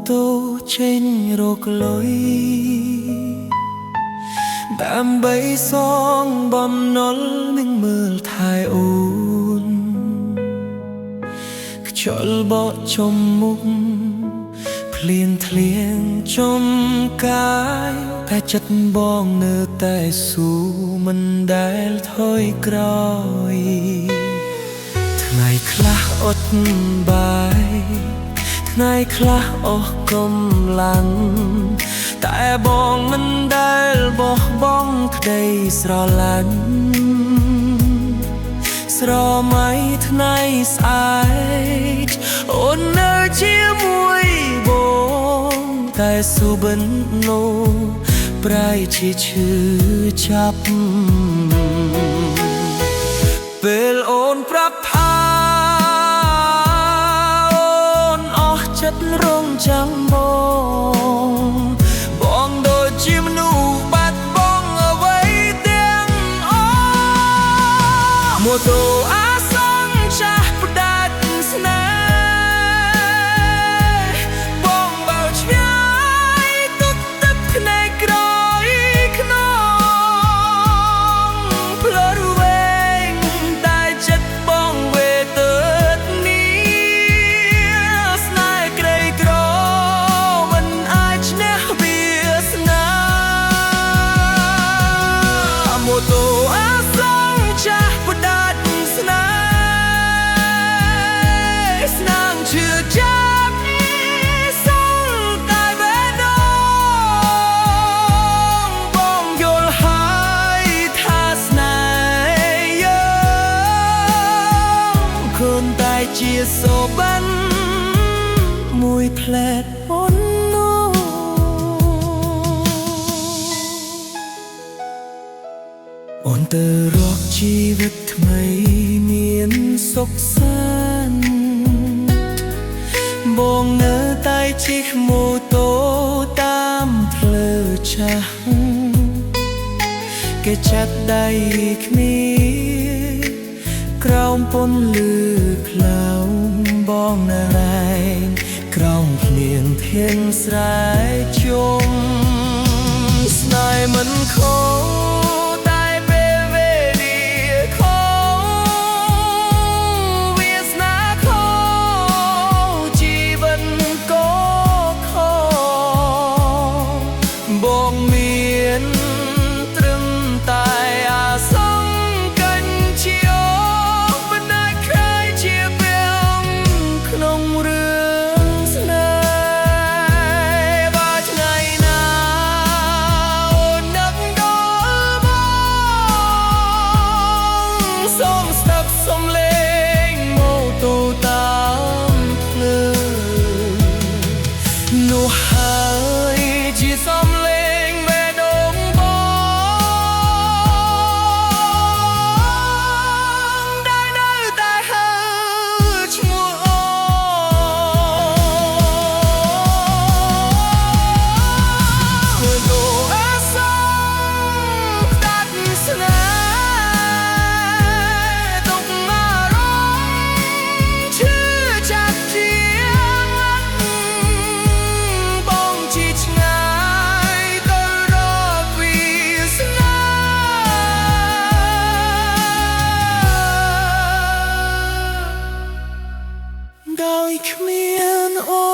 តូចេញរកលុយដើម្បីសងបំណុលនឹងមើលថែអូនខ្យល់បក់ជុំមុខភ្លៀងធ្លៀងជុំកាយតែចិត្តបងនៅតែស៊ូមិនដែលថយក្រោយថ្ងៃខ្លះអត់បាយថ្ងៃខ្លះអស់កម្លាំងតែបងមិនដែលបោះបង់ក្តីស្រឡាញ់ស្រមៃថ្ងៃស្អែកអូននៅជាមួយបងតែសុបិននោះប្រែជាឈឺចាប់ពេលអូនប្រាប់ថាអូនអស់ចិត្តរងចាំបងបងដូចជាមនុស្សបាត់បង់អ្វីទាំងអស់ម៉ូតូអាសងចាស់ផ្ដាច់ស្នេហ៍បងបើឆ្ងាយទុកទឹកភ្នែកក្រោយខ្នងផ្លូវវែងតែចិត្តបងវេទនាស្នេហ៍ក្រីក្រមិនអាចឈ្នះវាសនាម៉ូតូអាសងចាស់ផ្ដាច់ស្នេហ៍ស្នាងឈឺចាប់សល់តែបេះដូងបងយល់ហើយថាស្នេហ៍យើងគ្រាន់តែជាសុបិនមួយផ្លែតប៉ុណ្ណោះអូនទៅរកជីវិតថ្មីមានសុខសាន្តបងនៅតែជិះម៉ូតូតាមផ្លូវចាស់គេចាប់ដៃគ្នាក្រោមពន្លឺក្លៅបងនៅឯងក្រោមភ្លៀងធានស្រែជុំស្នេហ៍មិនខូចតែពេលវេលាខូចវាសនាខូចជីវិតក៏ខូចបងមានត្រឹមតែអាសង្កញ្ជាមិនអាចខ្លាយជាព្រះក្នុងរឿងស្នេហ៍បើថ្ងៃណាអូននឹកដល់បងសូមស្ដាប់សំឡេងម៉ូតូតាមផ្លូវនោះហើយជាសំឡេងបេះដូងបងដែលនៅតែហៅឈ្មោះអូនម៉ូតូអាសងផ្ដាច់ស្នេហ៍ទុកអារម្មណ៍ឈឺចាប់ជាងបងជាឆ្ងាយទៅរកវាសនាដោយគ្មានអូ